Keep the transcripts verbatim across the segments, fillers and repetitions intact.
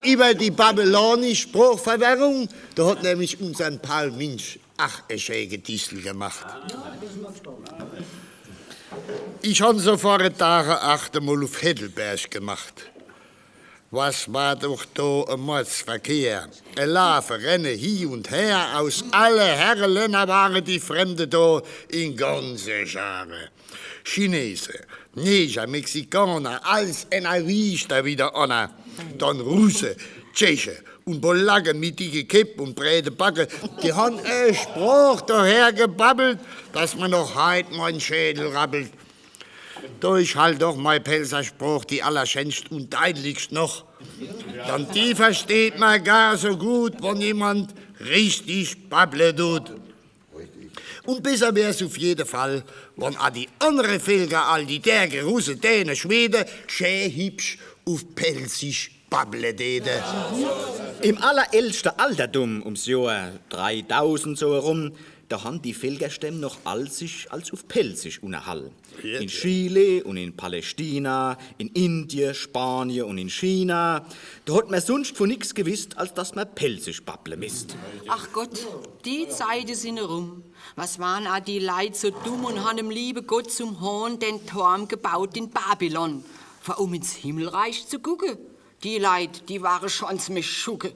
Iwwer die babylonisch Sproochverwerrung, do hot nämlich unsern Paul Münch ach e schää Gedissel gemacht. Ich han so vor e Dage ach emol uf Heddelberg gemacht. Was war doch do e Mordsverkehr. E Laafe, Renne, hie un her, aus alle Herre Länner ware die Fremde do in ganze Schare. Chinese, Neger, Mexikaner, als enner richter wie de anner. Dann Russe, Tscheche un Polacke mit dicke Kepp un breede Backe, die han e Sprooch doher gebabbelt, dass mer noch heit mein Schädel rappelt. Do is halt doch mei Pälzer Sprooch die allerschänscht un deitlichscht noch. Dann die versteht mer gar so gut, wann jemand richtig babble dut. Un besser wär's uf jede Fall, wann a die annere Velker, all die Derke, Russe, Däne, Schwede, schää hibsch uf Pälzisch babble däte. Im allerältschte Altertum, ums Johr dreidausend so erum, do han die Velkerstämm noch all sich als uf Pälzisch unnerhall. In Chile un in Palästina, in Indie, Spanie un in China, do hot mer sunscht vun nix gewisst, als dass mer Pälzisch babble misst. Ach Gott, die Zeite sin erum. Was waren a die Leit so dumm un han em liewe Gott zum Hohn den Torm gebaut in Babylon, vor um ins Himmelreich zu gucke. Die Leit, die ware schun meschugge.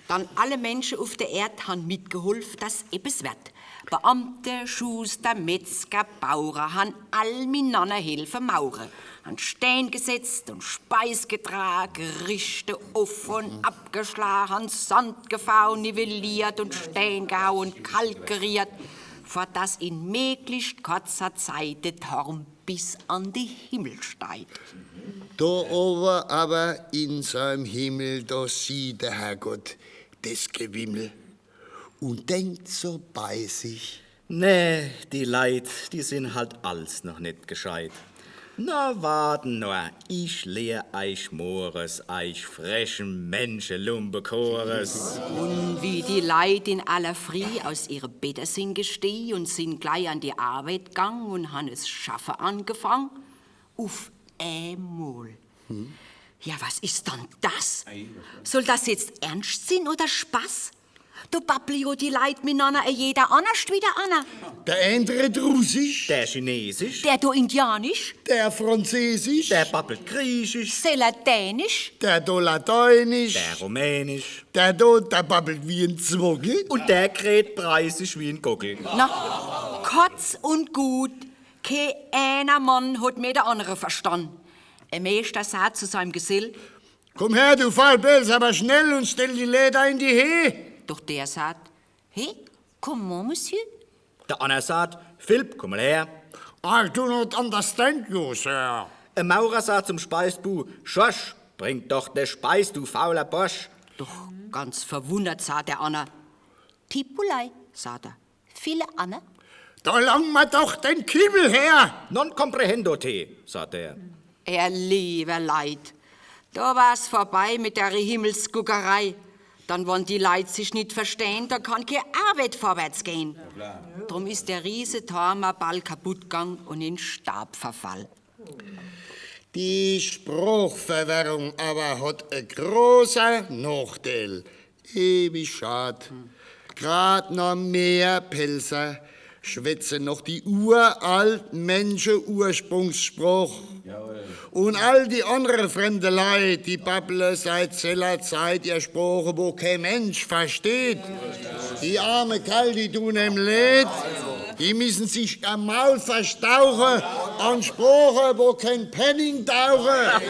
Dann alle Mensche uf de Erd han mitgeholf, dass ebbes werd. Beamte, Schuster, Metzger, Bauere han all minanner helfe mauere. Han Stään gesetzt un Speis getrage, Gerichte uf un ab geschlage, han Sand gefau, nivelliert un Stään gehau un Kalk geriehrt, vor dass in meglichscht korzer Zeit de Torm bis an de Himmel steit. Do owe awwer in seim Himmel, do sieht de Herrgott des Gewimmel un denkt so bei sich: Nee, die Leit, die sin halt als noch net gescheit. Na, warten nor, ich lehr eich Mores, eich freche Menschelumpe-Chores. Un wie die Leit in aller Frieh aus ihre Better sin gesteh un sin glei an die Arbeit gang un han es Schaffe angefang, uf emol. Hm? Ja, was is dann das? Ei, was Soll das jetzt Ernscht sin oder Spaß? Do babble jo die Leit minanner, e jeder annerscht wie de anner. Der een redt Russisch. Der Chinesisch. Der do Indianisch. Der Französisch. Der babbelt Griechisch. Seller Dänisch. Der do Lateinisch. Der Rumänisch. Der do, der babbelt wie en Zwocke. Un der redt Preißisch wie en Gockel. Na, korz un gut, kee eener Mann hot mehr de annere verstann. E Meeschter saat zu seim Gesell: Kumm her, du Faulpelz, awwer schnell un stell die Lääder in die Heh. Doch der saat: Heh? Comment, Monsieur? De anner saat: Philp, kumm mol her. I do not understand you, Sir. E Maurer saat zum Speisbu: Schorsch, bring doch de Speis, du fauler Borsch. Doch ganz verwunnert saat de anner: Tipulei, saat er. Viele anner? Do lang mer doch den Kimmel her! Non comprehendo te, saat er. Ehr leewer Leit, do war's vorbei mit der Himmelsguckerei. Dann, wann die Leit sich nit verstehn, do kann kee Arbeit vorwärts gehn. Drum is der Riesetorm bal kaputt gang un in Staab verfall. Die Sproochverwerrung awwer hot e großer Nachteil. Ewig schad. Grad noch mehr Pälzer schwätze noch die uralt Mensche-Ursprungssprooch. Un all die annere fremde Leit, die babble seit seller Zeit ehr Sprooche, wo kee Mensch versteht. Die arme Kerl, die dun em leed. Die missen sich ehr Maul verstauche an Sprooche, wo kee Penning tauche.